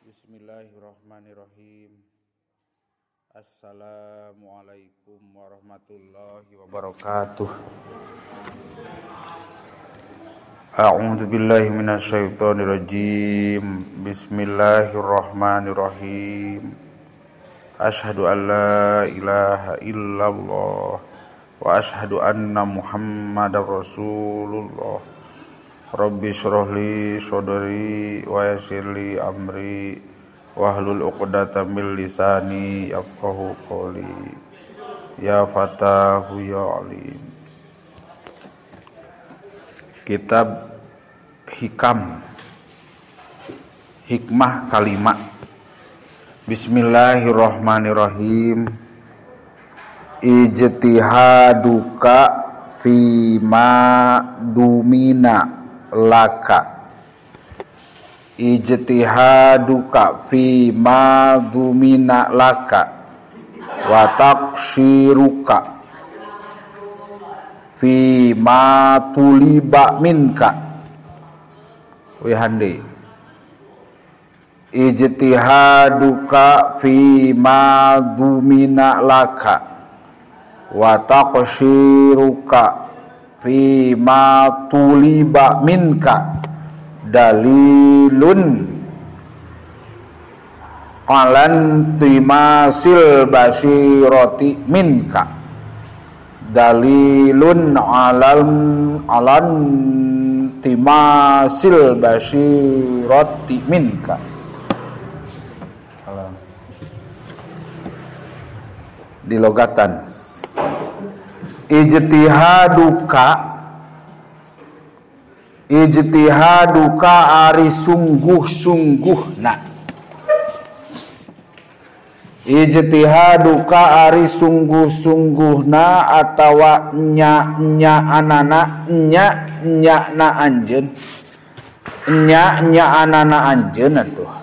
Bismillahirrahmanirrahim. Assalamualaikum warahmatullahi wabarakatuh. A'udzu billahi minasyaitonir rajim. Bismillahirrahmanirrahim. Asyhadu an la ilaha illallah wa asyhadu anna Muhammadar Rasulullah. Rabbi shrah li sadri wa yassir li amri wahlul 'uqdatam min lisani yafqahu qawli. Ya Fatahu ya Alim. Kitab Hikam, Hikmah Kalimat. Bismillahirrahmanirrahim. Ijtihaduka fima dumina laka. Ijtihaduka fi ma dumina laka wa taqshiruka fi ma tuliba minka. Wihandi. Ijtihaduka fi ma dumina laka wa taqshiruka fi ma tuliba minka dalilun alan timasil basirati minka. Dalilun alan timasil basirati minka. Dilogatan ijtihaduka, ijtihaduka ari sungguh-sungguhna. Ijtihaduka ari sungguh-sungguhna atawa nya-nya anana, nya-nya na anjeun, nya-nya anana anjeun atuh.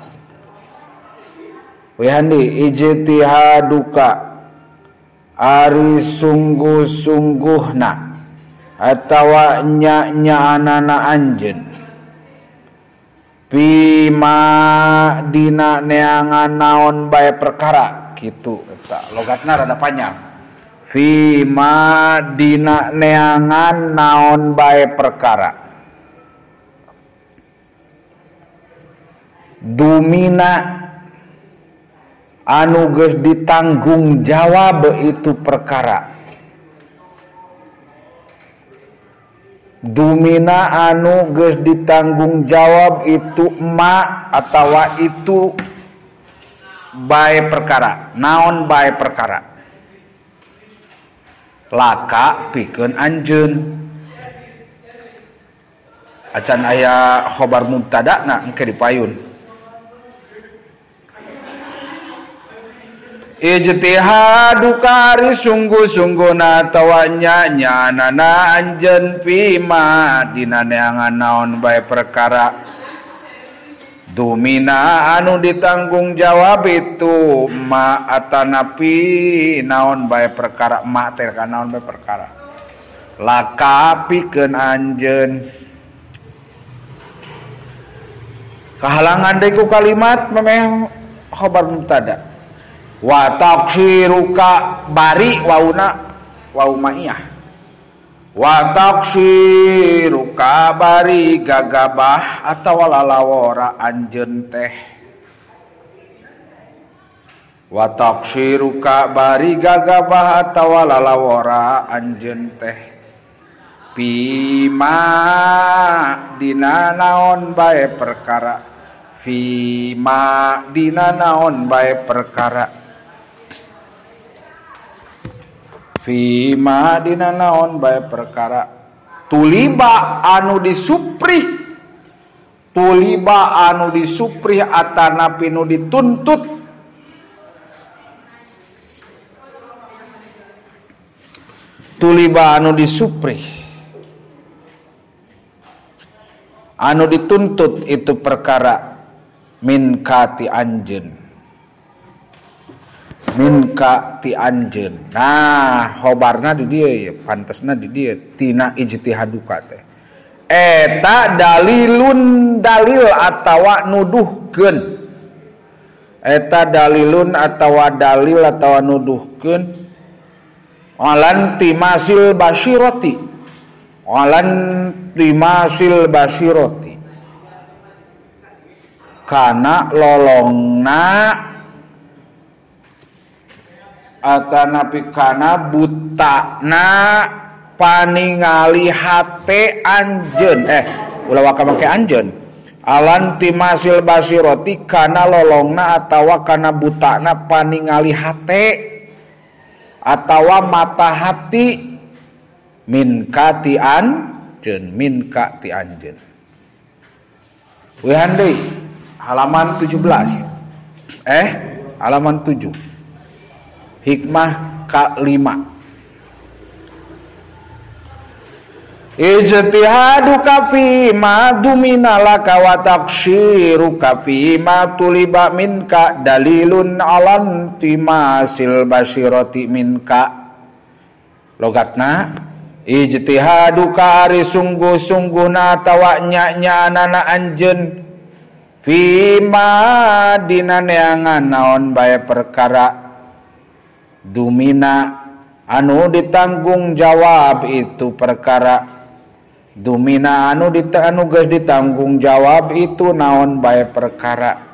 Wihandi ijtihaduka ari sungguh-sungguhna atawa nya-nya anana anjeun bima dina neangan naon bae perkara kitu eta logatna rada panjang. Fima dina neangan naon bae perkara dumina anu geus ditanggung jawab itu perkara. Dumina anu geus ditanggung jawab itu ma atawa itu bae perkara, naon bae perkara laka pikeun anjeun. Acan aya khobar mubtada na engke dipayun. Ijtihaduka ari sungguh-sungguhna atawa nya-nya anana anjeun fima dina neangan naon bae perkara dumina anu ditanggung jawab itu ma atanapi naon bae perkara, ma teh naon bae perkara laka pikeun anjeun. Kahalangan deui ku kalimat memeh khobar mubtada. Wa taqshiruka bari wauna wau ma'iyah. Wa taqshiruka bari gagabah atawa lalawora anjeun teh. Wa taqshiruka bari gagabah atawa lalawora anjeun teh bima dina naon bae perkara. Fima dina naon bae perkara. Fima dina naon bae perkara tuliba anu disuprih, tuliba anu disuprih atanapi nu dituntut tuliba anu disuprih anu dituntut itu perkara minka ti anjeun, minka ti anjeun. Nah, khobarna di dieu ya, pantesna di dieu tina ijtihaduka teh. Eta dalilun dalil atawa nuduhkeun. Eta dalilun atawa dalil atawa nuduhkeun alan timasil basirati. Alan timasil basirati. Kana lolongna atanapi kana butana paningali hate anjeun ulah waka make anjeun alan timasil basiroti kana lolongna atawa kana butana paningali hate atawa mata hati minka ti anjeun minka ti anjeun. Wehan deui halaman 17 halaman 7 hikmah K5. Ijtihaduka fi ma dumina laka wa taqshiruka fi ma tuliba minka dalilun alan timasil basirati minka. Logatna ijtihaduka ari sungguh-sungguhna atawa nya-nyaanana anjeun fi ma dina neangan naon bae perkara dumina anu ditanggung jawab itu perkara dumina anu geus ditanggung jawab itu naon bae perkara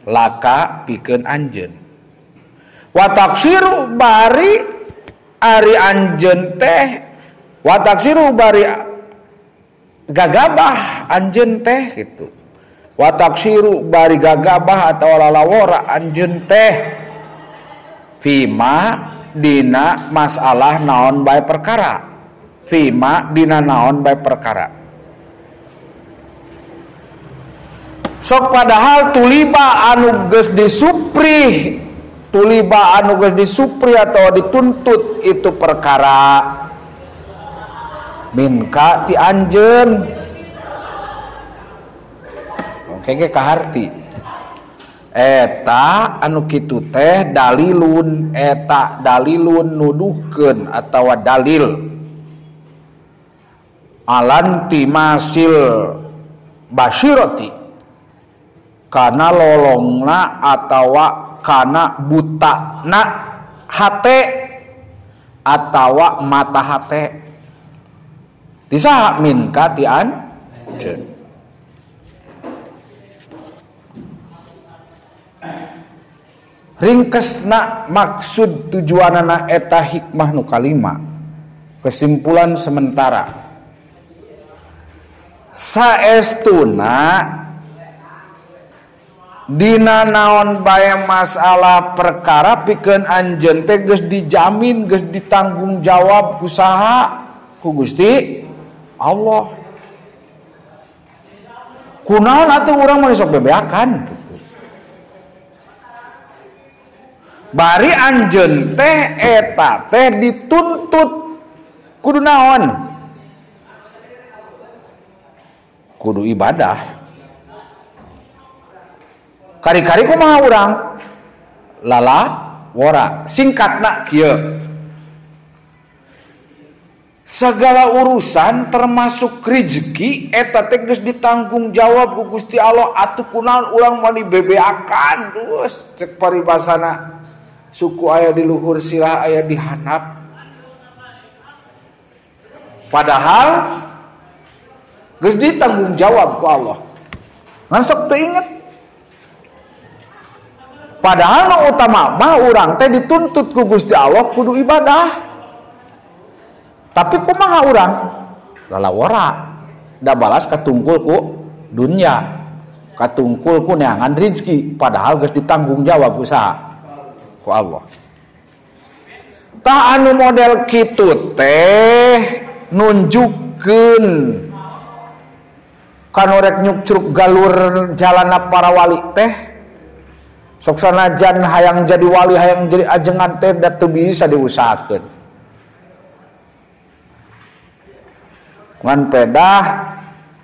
laka pikeun anjeun wa taksiru bari ari anjeun teh wa taksiru bari gagabah anjeun teh gitu wa taksiru bari gagabah atawa lalawora anjeun teh fima dina masalah naon bae perkara fima dina naon bae perkara sok padahal tuliba anu geus disuprih tuliba anu geus disuprih atau dituntut itu perkara minka ti anjeun oke ge kaharti eta anu kitu teh dalilun eta dalilun nuduhkeun atawa dalil alan timasil basirati kana lolongna atawa kana butana hate atawa mata hate tisaha minka ti anjeun. Ringkesna maksud tujuanana eta hikmah nu kalima kesimpulan sementara saestuna dina naon bae masalah perkara pikeun anjeun teh geus dijamin geus ditanggung jawab ku saha ku Gusti Allah kunaon atuh urang mah sok bebeakan gitu. Bari anjeun teh eta teh dituntut kudu naon? Kudu ibadah. Kari-kari kumaha urang? Lala wora. Singkatna kieu. Segala urusan termasuk rezeki eta teh geus ditanggung jawab ku Gusti Allah atuh kunaon urang mah dibebeakan terus cek paribasana suku aya di luhur sirah aya di handap padahal geus ditanggung jawab ku Allah ngan sok teu inget padahal nu utama mah urang teh dituntut ku Gusti Allah kudu ibadah tapi kumaha urang lalawora da balas katungkul ku dunya katungkul ku neangan rezeki padahal geus ditanggung jawab ku saha ku Allah. Tah anu model kitu teh nunjukkeun kanu rek nyukcruk galur jalana para wali teh sok sanajan hayang jadi wali hayang jadi ajengan teh da teu bisa diusahakeun ngan pedah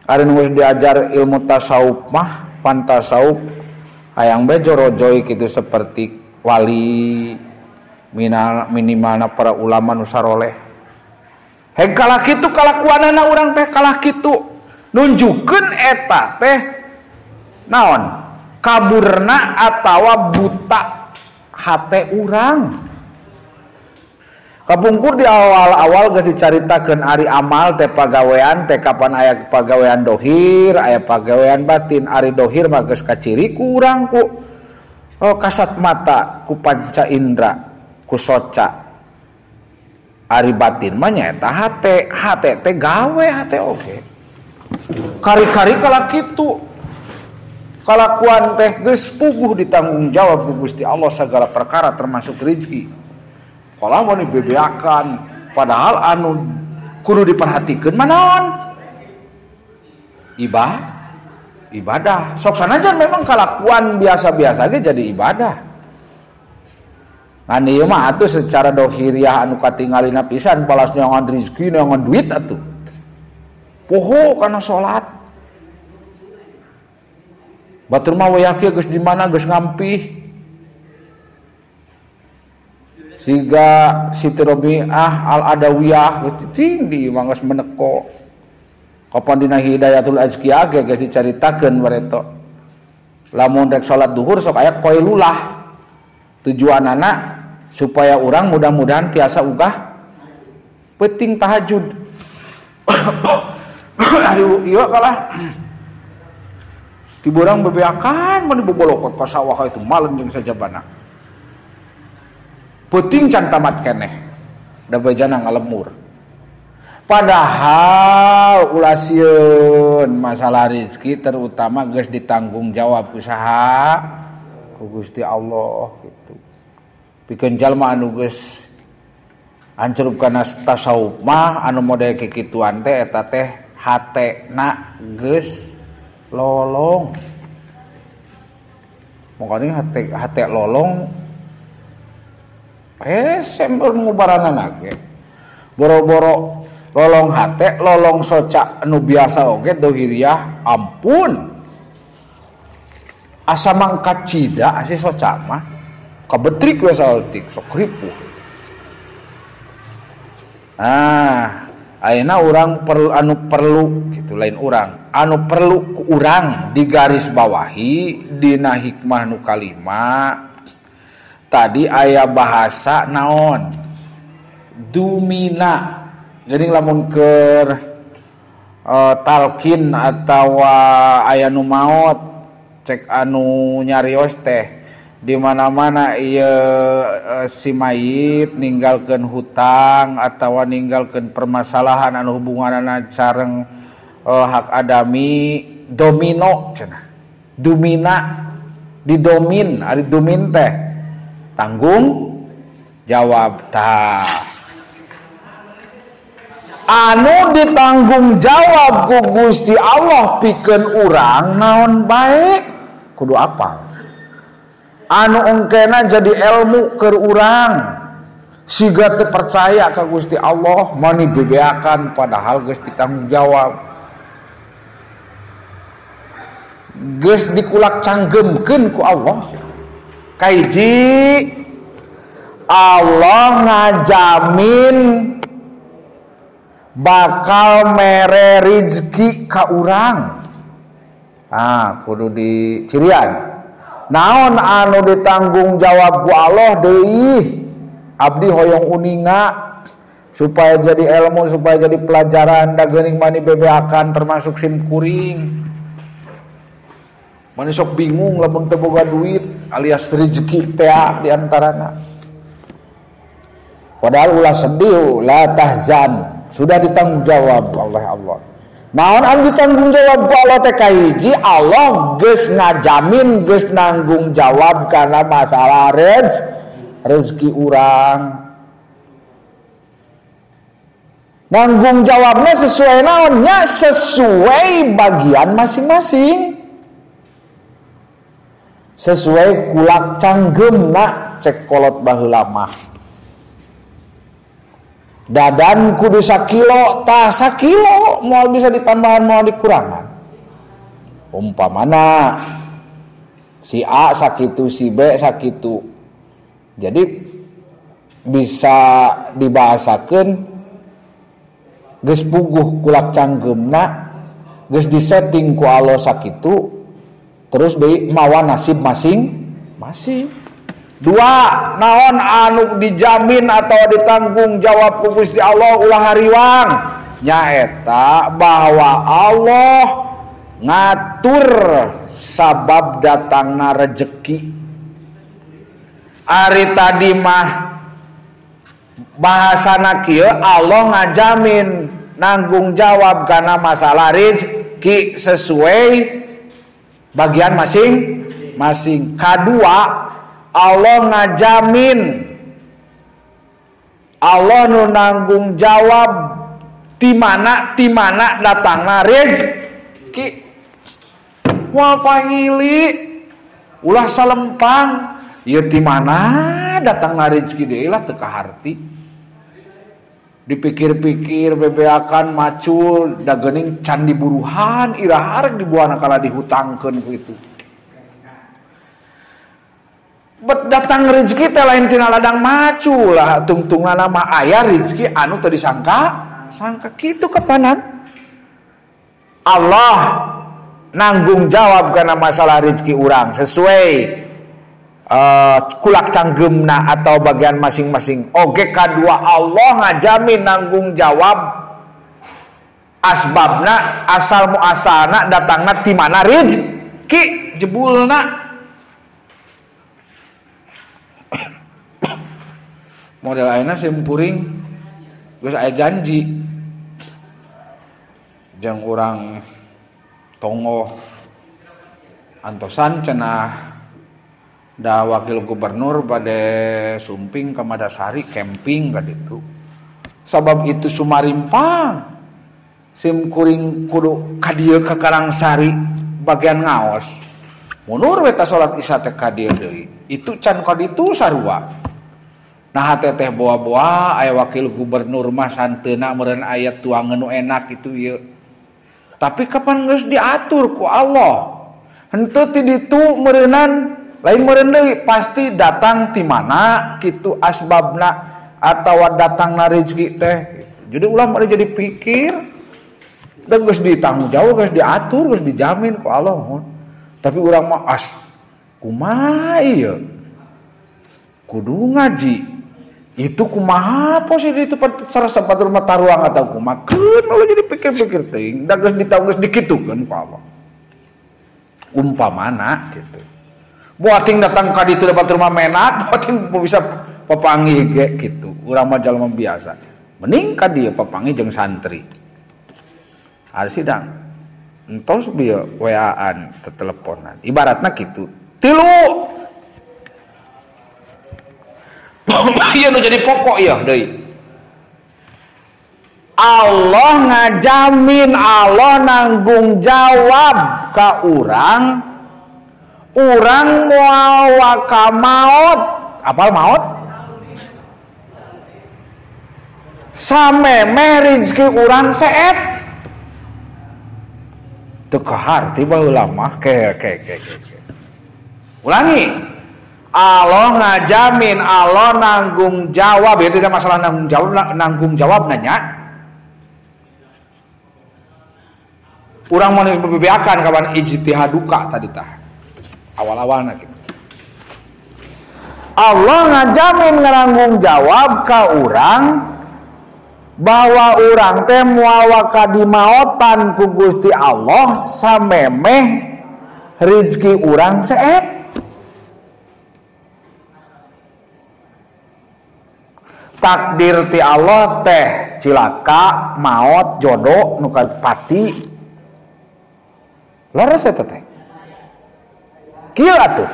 ari nu geus diajar ilmu tasawuf mah pantasawuf hayang be jorojoy kitu seperti wali minimalna para ulama nu saroleh heg kalah kitu kalakuanana urang teh kalah kitu nunjukkeun eta teh naon Kaburna atawa buta hate urang. Kapungkur di awal-awal geus dicaritakeun ari amal teh pagawean teh kapan aya pagawean dohir, aya pagawean batin. Ari dohir mah geus kaciri ku urang ku kasat mata, ku panca indra, ku soca. Ari batin mah nyaeta hate, hate teh gawe hate oge. Kari-kari kala kitu kalakuan teh geus puguh ditanggung jawab ku Gusti Allah segala perkara termasuk rezeki. Kalau mau dibebeakan, padahal anu kudu diperhatikan manaon ibadah. Sok sanajan memang kalakuan biasa-biasa ge jadi ibadah. Ngan ieu mah atuh secara dohiriah anu katingalina pisan balas neangan rezeki neangan duit atuh. Poho kana salat. Batur mah wayah kieu geus di mana geus ngampih. Siga Siti Robiah Al-Adawiyah ting di manggas meneko. Kapan dina Hidayatul Azkiyah ge geus dicaritakeun bareto. Lamun rek salat duhur sok aya qailulah. Tujuanana supaya urang mudah-mudahan tiasa ugah peuting tahajud. Ari ieu kalah tiburang bebeakan mun dibobolokot ka sawah itu malen jeung sajabana. Peuting can tamat keneh da bejana ngalemur. Padahal ulah sieun masalah rezeki terutama geus ditanggung jawab ku saha? Ku Gusti Allah gitu. Pikeun jalma anu geus ancerup kana tasawuf mah anu model kikituan teh eta teh hatena geus lolong. Mangkana hate lolong sembel ngubaranana ge. Boro-boro lolong hate, lolong soca nu biasa oge dohiriah ampun. Asa mangkat cida asi soca mah kabetrik we saeutik sok ripuh. Ah, ayeuna urang perlu anu perlu kitu lain urang. Anu perlu ku urang digaris bawahi dina hikmah nu kalima. Tadi aya bahasa naon dumina. Jadi lamun keur talkin atawa aya nu maot cek anu nyarios teh di mana-mana ieu si mayit ninggalkeun hutang atawa ninggalkeun permasalahan anu hubunganana sareng hak adami domino cenah. Dumina didomin ari dumin teh tanggung jawab tah. Anu ditanggung jawab ku Gusti Allah pikeun urang naon bae kudu apal. Anu engkena jadi ilmu keur urang siga teu percaya ka Gusti Allah mani bebeakan padahal geus ditanggung jawab. Geus dikulak canggemkeun ku Allah. Kaiji Allah ngajamin bakal mere rizki ka urang. Ah, kudu dicirian. Naon anu ditanggung jawab ku Allah deui? Abdi hoyong uninga supaya jadi ilmu, supaya jadi pelajaran da geuning mani bebeakan termasuk sim kuring. Mani sok bingung lamun teu boga duit alias rezeki teh di antarana. Padahal ulah sedih, la tahzan, sudah ditanggung jawab oleh Allah. Naon anu ditanggung jawab ku Allah teh kahiji, Allah geus ngajamin, geus nanggung jawab karena masalah rezeki urang. Nanggung jawabnya sesuai naonnya, sesuai bagian masing-masing. Sesuai kulak canggemna cek kolot baheula mah. Dadan kudu sakilo, tah sakilo moal bisa ditambahan moal dikurangan. Umpamana si A sakitu, si B sakitu. Jadi bisa dibahasakeun geus puguh kulak canggemna, geus disetting ku Allah sakitu, Terus deui mawa nasib masing-masing. Dua, naon anu dijamin atau ditanggung jawab ku Gusti Allah ulah hariwang nyaeta bahwa Allah ngatur sabab datangna rejeki. Ari tadi mah bahasana kieu Allah ngajamin nanggung jawab karena masalah rezeki sesuai bagian masing-masing. Kadua, Allah ngajamin, Allah nu nanggung jawab ti mana datangna rezeki. Wal pahili ulah salempang ieu ti mana datangna rezeki deui lah teu kaharti. Dipikir-pikir bebeakan macul da geuning can diburuhan iraha rek dibuana kala dihutangkeun ku itu. Bet datang rezeki teh lain tina ladang macul lah tungtungna mah aya rezeki anu teu disangka sangka kitu kapanan. Allah nanggung jawab karena masalah rezeki urang sesuai kulak canggemna atau bagian masing-masing. Oge kadua Allah ngajamin nanggung jawab asbabna asal muasalna datangna ti mana rezeki jebulna. Model ayeuna simpuring geus aya janji jeung urang tonggoh antosan cenah da wakil gubernur bade sumping ka Madasari camping ka ditu. Sabab itu sumarimpang sim kuring kudu ka dieu ka Karangsari bagian ngaos. Mundur we ta salat isya teh ka dieu deui. Itu can ka ditu sarua. Nah teteh boa-boa aya wakil gubernur mah santeuna meureun aya tuangan nu enak itu ieu. Tapi kapan geus diatur ku Allah? Henteu ti ditu meureunan lain meureun deui pasti datang ti mana kitu asbabna atawa datangna rezeki teh. Jadi ulah mah jadi pikir da geus ditanggung jawab, geus diatur, geus dijamin ku Allah. Tapi urang mah as kumaha ieu? Kudu ngaji. Itu kumaha posisi itu sarasa rumah taruang atau kumaha keun ulah jadi pikir-pikir teuing da geus ditanggung geus dikitukeun ku Allah. Umpamana gitu. Buating datang ka ditu dapat rumah menak, buating bisa papanggih ge gitu. Urang mah jalma biasa. Mending ka dieu papanggih jeung santri. Ari sidang. Entos bieu WA-an, teteleponan. Ibaratna kitu. Tilu. Ieu nu jadi pokok ieu deui. Allah ngajamin, Allah nanggung jawab ka urang. Urang moal waka maot, apal maot? Samemeh rezeki urang seep. Teu kaharti baheula mah ke. Ulangi. Allah ngajamin, Allah nanggung jawab, ya tidak masalah nanggung jawab nanya. Urang mau bebeakan kawan ijtihaduka tadi tah. Awal-awalna gitu. Allah ngajamin nanggung jawab ka urang bahwa urang teh moal waka dimaotan ku Gusti Allah samemeh rezeki urang seep. Takdir ti Allah teh cilaka, maot, jodoh, nu pati. Leres eta teh. Kieu atuh.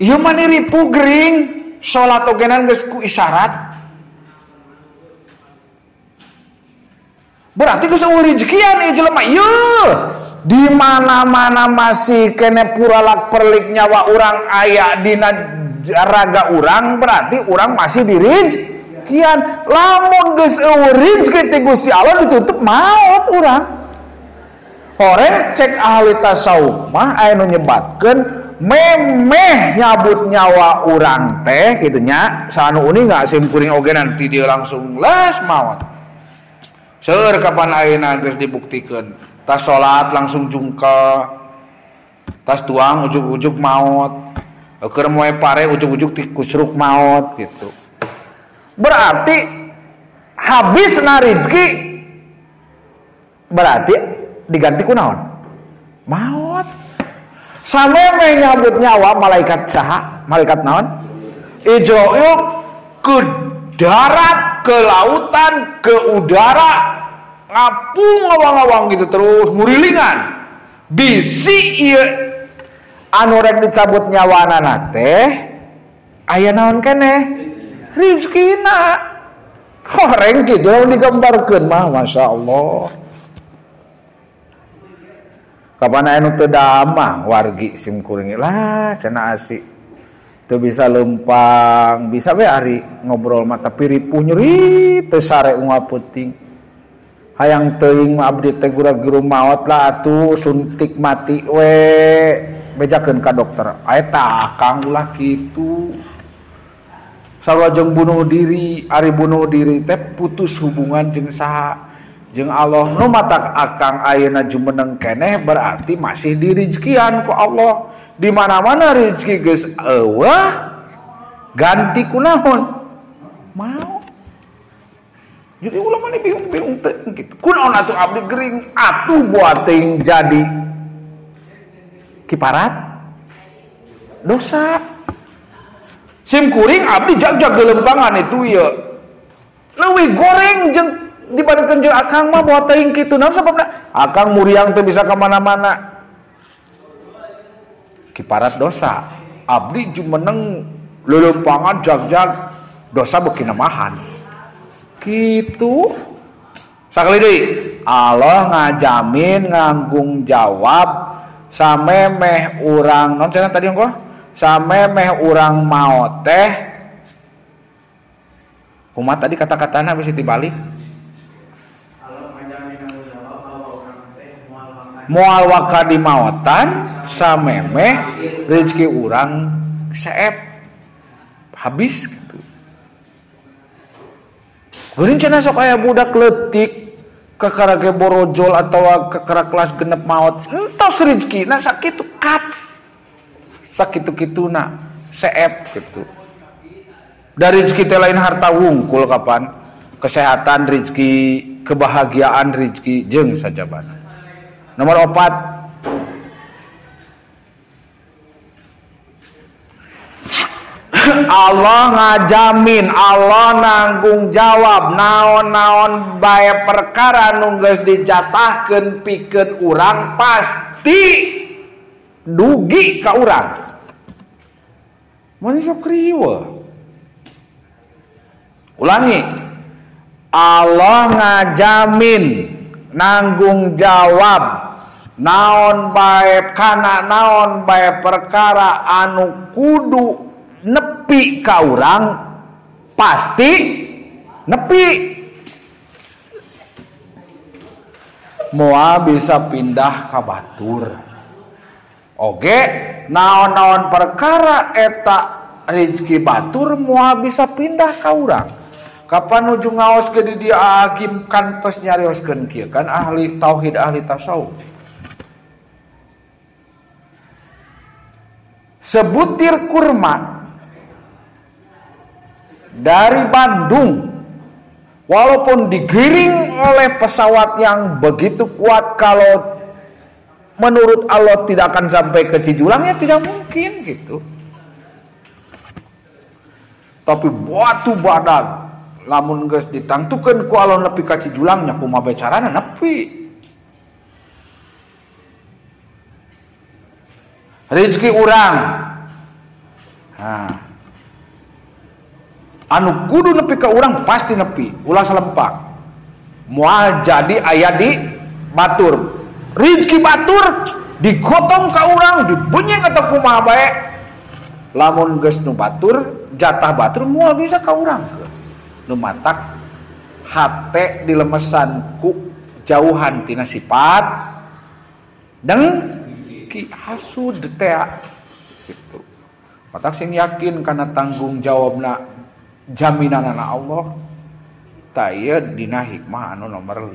Ieu mah niripu gering, salat ogenan geus ku isyarat. Berarti geus eueuh rezekian ieu jelema ieu. Di mana-mana masih kene puralak perlik nyawa urang aya dina raga urang, berarti urang masih di rizkian. Lamun geus eueuh rezeki ti Gusti Allah ditutup maot urang. Horeng cek ahli tasawuf mah aya nu nyebatkeun memeh nyabut nyawa urang teh kitu nya, sanu uni nggak sim kuring oge nanti dia langsung les maot. Seur kapan ayeuna geus dibuktikeun. Tas salat langsung jungkel. Tas tuang ujug-ujug maot. Keur moe pare ujug-ujug tikusruk maot gitu. Berarti habis na rezeki berarti diganti ku naon? Maot. Sameme nyabut nyawa malaikat saha? Malaikat naon? Ijroil ke darat, ke lautan, ke udara, ngapung ngawang-ngawang gitu terus murilingan. Bisi ieu anu rek dicabut nyawana teh aya naon keneh? Rizkina. Horeng kitu lamun digambarkeun mah masyaallah. Kapan aya nu teu damang wargi sim kuring lah cenah asik. Teu bisa lempang, bisa we ari ngobrol mah tapi ripuh nyeri teu sare unggal peuting. Hayang teuing mah abdi teh gura-guru maot lah atuh suntik mati we bejakeun ka dokter. Eta akang ulah kitu. Sarua jeung bunuh diri, ari bunuh diri teh putus hubungan jeung saha? Jeung Allah. Nu matak akang ayeuna jumeneng keneh berarti masih dirizkian ku Allah. Di mana-mana rezeki geus eueuh ganti ku naon? Mau. Jadi ulah mah bingung-bingung teh kitu. Kunaon atuh abdi gering atuh buat teuing jadi kiparat dosa. Sim kuring abdi jag-jag gelempangan itu ieu. Leuwih goreng jeung dibandingkeun jeung akang mah buat teuing kitu. Naon sababna? Akang muriang teu bisa ka mana-mana. Kiparat dosa. Abdi jumeneng lelempangan jag-jag dosa beuki namahan. Kitu. Sakali deui, Allah ngajamin nganggung jawab samemeh urang non cenah tadi engko? Samemeh urang maot teh kumaha tadi kata-katana bisa dibalik? Moal waka di maotan samemeh rezeki urang seep habis gitu. Geuning cenah sok aya budak leutik kakara ge borojol atawa kakara kelas genep maot entos rezekina sakitu kat sakitu-kituna seep gitu. Dari rezeki teh lain harta wungkul kapan kesehatan rezeki, kebahagiaan rezeki jeung sajabana. Nomor 4, Allah ngajamin, Allah nanggung jawab naon-naon bae perkara nu geus dijatahkeun pikeun urang pasti dugi ka urang. Mun sok riweuh. Ulangi. Allah ngajamin nanggung jawab naon bae kana naon bae perkara anu kudu nepi ka urang pasti nepi. Moal bisa pindah ka batur. Oge naon-naon perkara eta rezeki batur moal bisa pindah ka urang. Kapan nuju ngaos ke di dia agim kantos nyarioskeun kieu kan ahli tauhid ahli tasawuf. Sebutir kurma dari Bandung walaupun digiring oleh pesawat yang begitu kuat, kalau menurut Allah tidak akan sampai ke Cijulang ya tidak mungkin gitu. Tapi batu badag lamun geus ditangtukeun ku Allah nepi ka Cijulang nya kumaha bae carana nepi. Rezeki urang. Nah, anu kudu nepi ka urang pasti nepi, ulah salempak. Moal jadi aya di batur. Rezeki batur digotong ka urang, dibunyeng atau kumaha bae. Lamun geus nu batur, jatah batur moal bisa ka urang. Nu matak hate dilemesan ku jauhan tina sifat dengki hasud teh gitu. Matak sing yakin kana tanggung jawabna jaminanana Allah ta ieu dina hikmah anu nomor 5.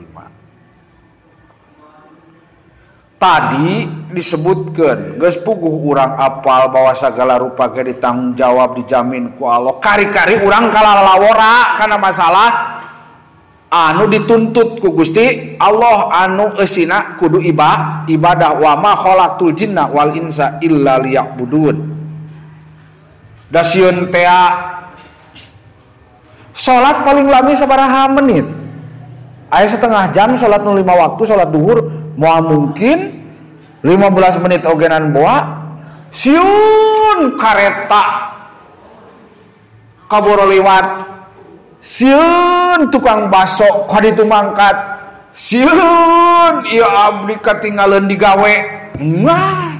Tadi disebutkan geus puguh urang apal bahwa segala rupa ge ditanggung jawab dijamin ku Allah. Kari-kari urang kalalawora kana masalah anu dituntut ku Gusti Allah anu eusina kudu ibadah wa ma khalaqtul jinna wal insa illa liya'budun. Da sieun tea salat paling lami sabaraha menit? Aya setengah jam salat nu 5 waktu salat duhur moal mungkin 15 menit ogenan boa siun kareta kaboro liwat siun tukang baso kaditu mangkat siun ieu abdi katinggalan digawe nah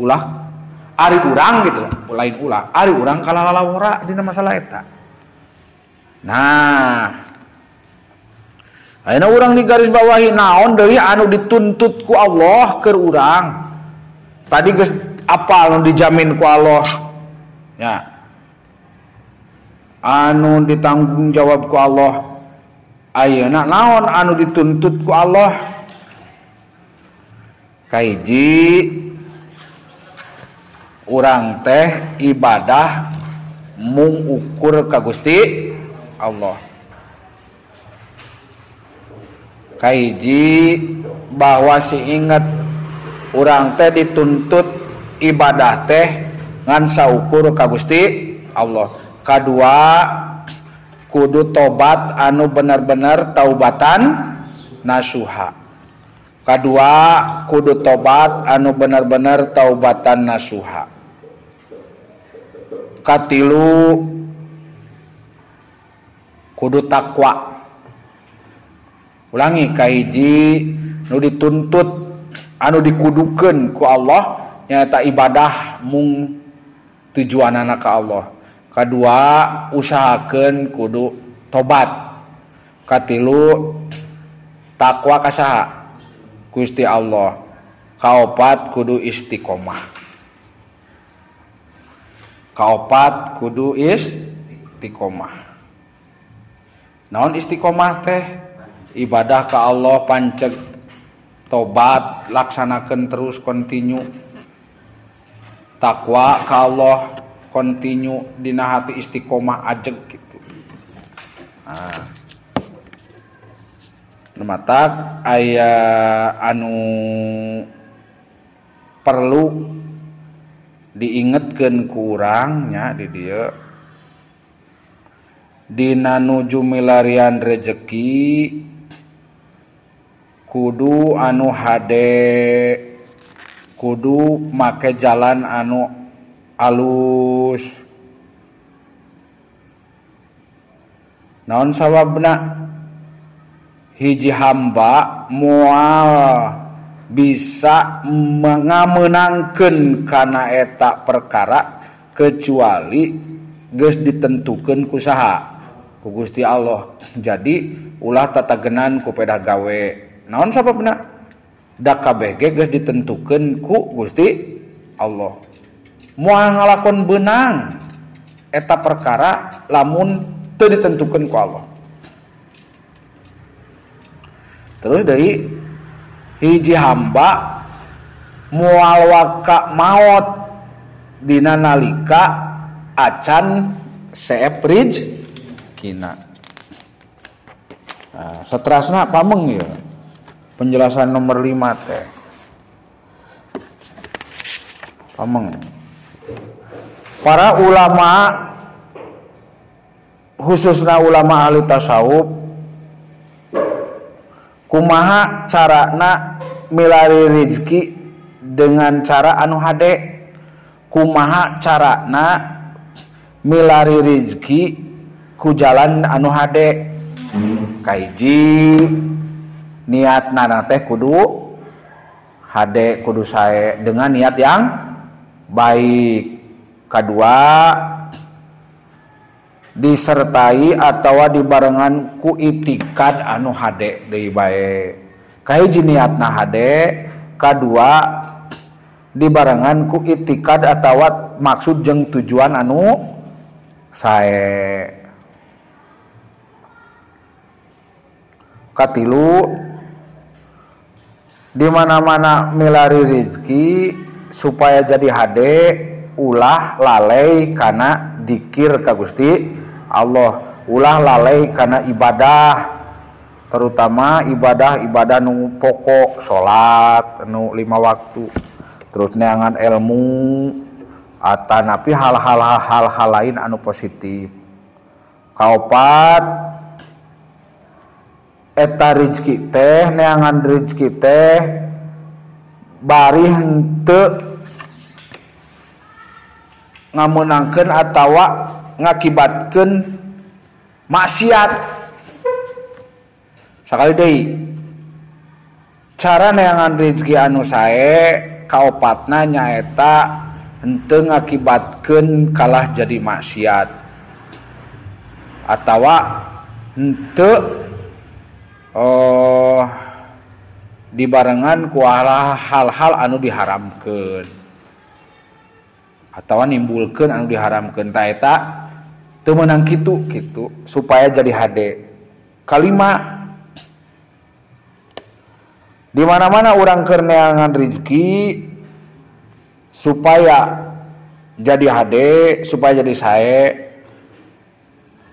ulah ari urang gitu lain ulah ari urang kalalalawora dina masalah eta. Nah ayeuna urang di garis bawahi naon deui anu dituntut ku Allah keur urang. Tadi geus apal nu dijamin ku Allah ya. Anu ditanggung jawab ku Allah. Ayeuna naon anu dituntut ku Allah? Kahiji urang teh ibadah mung ukur ka Gusti Allah. Kahiji bahwa si inget urang teh dituntut ibadah teh ngan saukur ka Gusti Allah. Kadua kudu tobat anu bener-bener taubatan nasuha. Kadua kudu tobat anu bener-bener taubatan nasuha. Katilu kudu takwa. Ulangi kahiji nu dituntut anu dikudukeun ku Allah nyaeta ibadah mung tujuanana ka Allah. Kadua usahakeun kudu tobat. Katilu takwa ka saha? Gusti Allah. Kaopat kudu istiqomah. Kaopat kudu istiqomah. Naon istiqomah teh? Ibadah ke Allah panceg tobat laksanakan terus kontinu, takwa ke Allah kontinu dina hati istiqomah ajeg gitu. Nah, matak aya anu perlu diingetkeun ku urang nya di dieu dina nuju milarian rejeki kudu anu hade, kudu make jalan anu alus. Naon sawabna? Hiji hamba moal bisa ngamenangkeun kana eta perkara kecuali geus ditentukeun ku saha? Ku Gusti Allah. Jadi ulah tatagenan ku pedah gawe. Naon sababna? Da kabeh ge geus ditentukeun ku Gusti Allah. Moal ngalakon beunang eta perkara lamun teu ditentukeun ku Allah. Terus dari hiji hamba moal waka maot dina nalika acan seep rizkina. Nah, seterusna pameng ya. Penjelasan nomor 5 teh. Pameng. Para ulama khususna ulama ahli tasawuf kumaha carana milari rezeki dengan cara anu hade, kumaha carana milari rezeki ku jalan anu hade. Kahiji niat nana teh kudu hade, kudu sae dengan niat yang baik. Kedua disertai atau dibarengan ku itikad anu hade deui bae. Kahiji niatna hade, kadua dibarengan ku itikad atawa maksud jeung tujuan anu sae. Katilu Di mana-mana milari rizki supaya jadi hade ulah lalai kana dikir ka Gusti Allah, ulah lalai kana ibadah, terutama ibadah-ibadah nu pokok, salat nu 5 waktu, terus neangan ilmu atanapi hal-hal lain anu positif. Kaopat eta rizki teh, neangan rizki teh bari henteu ngameunangkeun atawa ngakibatkeun maksiat. Sakali deui, cara neangan rizki anu sae kaopatna nyaeta henteu ngakibatkeun kalah jadi maksiat atawa henteu dibarengan ku hal-hal anu diharamkeun atawa nimbulkeun anu diharamkeun. Ta eta teu meunang kitu kitu supaya jadi hade. Kalima, di mana-mana urang keur neangan rezeki supaya jadi hade, supaya jadi sae,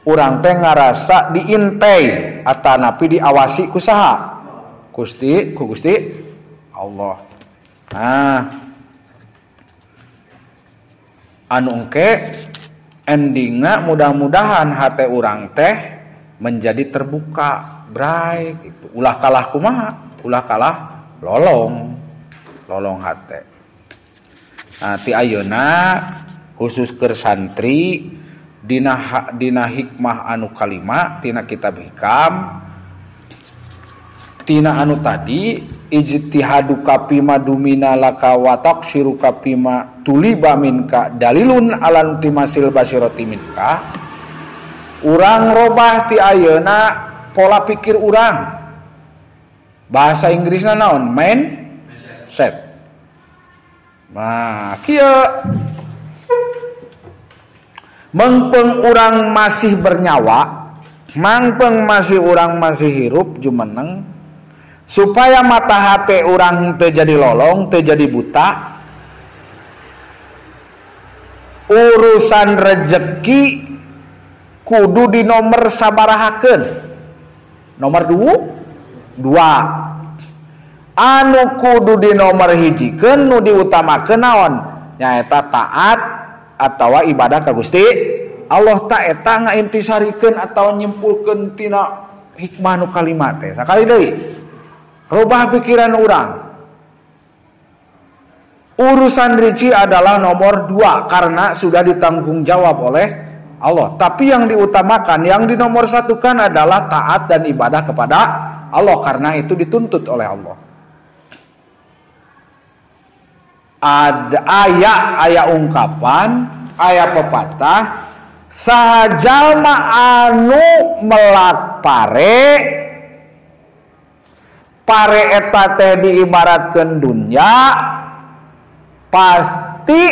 urang teh ngarasa diintai atanapi diawasi ku saha? Gusti, ku Gusti Allah. Nah, anu engke endingna mudah-mudahan hate urang teh menjadi terbuka, bray gitu. Ulah kalah kumaha? Ulah kalah lolong, lolong hate. Nah, ti ayeuna khusus keur santri dina hikmah anu kalima tina kitab hikam tina anu tadi ijtihadu kapima dumina laka wa taqsiru kapima tuliba minka dalilun alan timasil basirati minka. Urang robah ti ayeuna pola pikir urang. Bahasa Inggrisna naon? Mindset. Nah, kieu mengpeng urang masih bernyawa, mangpeng masih urang masih hirup jumeneng, supaya mata hati urang teu jadi lolong, teu jadi buta. Urusan rezeki kudu di nomor sabarahakeun. Nomor 2. Anu kudu di nomor hijikeun nu diutamakeun naon? Nyaeta taat atawa ibadah ka Gusti Allah. Ta eta ngaintisarikeun atawa nyimpulkeun tina hikmah nu kalima teh. Sakali deui, rubah pikiran urang. Urusan rezeki adalah nomor 2 karena sudah ditanggung jawab oleh Allah. Tapi yang diutamakan, yang dinomorsatukan adalah taat dan ibadah kepada Allah karena itu dituntut oleh Allah. Ada aya ungkapan, aya pepatah, sahajalma anu melak pare, pare eta teh diibaratkeun dunya, pasti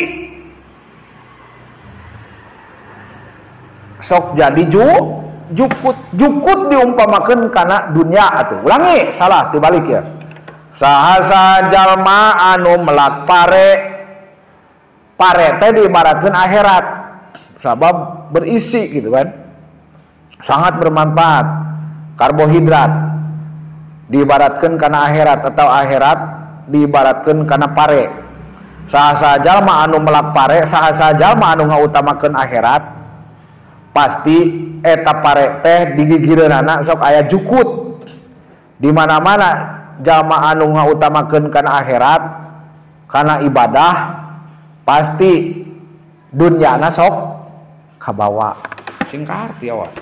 sok jadi jukut. Jukut diumpamakeun kana dunya atuh. Ulangi, salah tibalik ya. Saha jalma anu melak pare, pare teh diibaratkeun akhirat, sabab berisi gitu kan, sangat bermanfaat, karbohidrat diibaratkeun kana akhirat atau akhirat diibaratkeun kana pare. Saha jalma anu melak pare, saha jalma anu ngautamakeun akhirat, pasti eta pare teh digigireunana sok aya jukut. Di mana-mana jalma anu ngautamakeun kana akhirat, kana ibadah, pasti dunyana sok kabawa. Sing kaarti awak.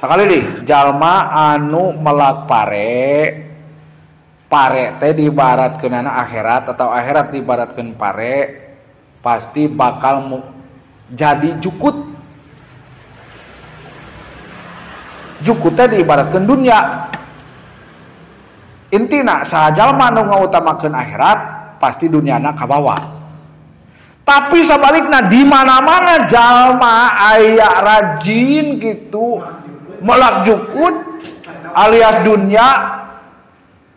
Sakali deui, jalma anu melak pare, pare teh diibaratkeunana akhirat atau akhirat diibaratkeun pare, pasti bakal jadi jukut. Jukut teh diibaratkeun dunya. Intina saha jalma anu ngautamakeun akhirat pasti dunyana kabawa. Tapi sabalikna di mana-mana jalma aya rajin gitu melak jukut alias dunya,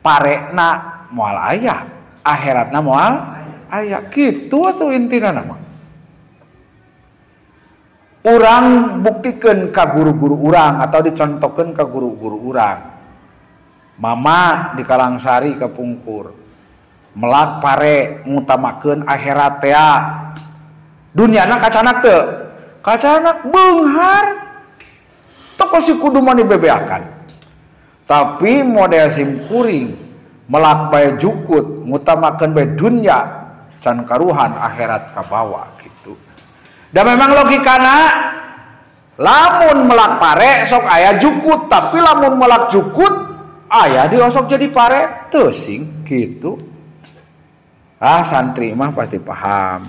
parekna moal aya, akhiratna moal aya. Kitu atuh intina mah. Urang buktikeun ka guru-guru urang atau dicontohkeun ka guru-guru urang. Mama di Kalangsari kapungkur melak pare ngutamakeun akhirat tea. Duniana kacanak teu? Kacanak beunghar. Toko si kudu mah dibebeakan. Tapi model simkuring melak bae jukut ngutamakeun bae dunya can karuhan akhirat kabawa gitu. Dan memang logikana lamun melak pare sok aya jukut, tapi lamun melak jukut aya diosok jadi pare teu sing gitu. Ah santri mah pasti paham.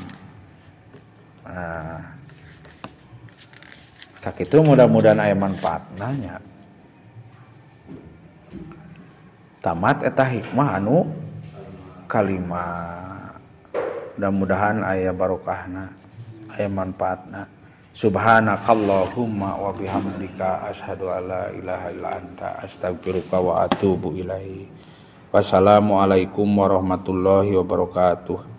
Nah, sakitu mudah-mudahan aya manfaatna nya. Tamat eta hikmah anu kalima. Mudah-mudahan aya barokahna, aya manfaatna. Subhanakallahumma wa bihamdika asyhadu alla ilaha illa anta astaghfiruka wa atubu ilaik. Wassalamualaikum warahmatullahi wabarakatuh.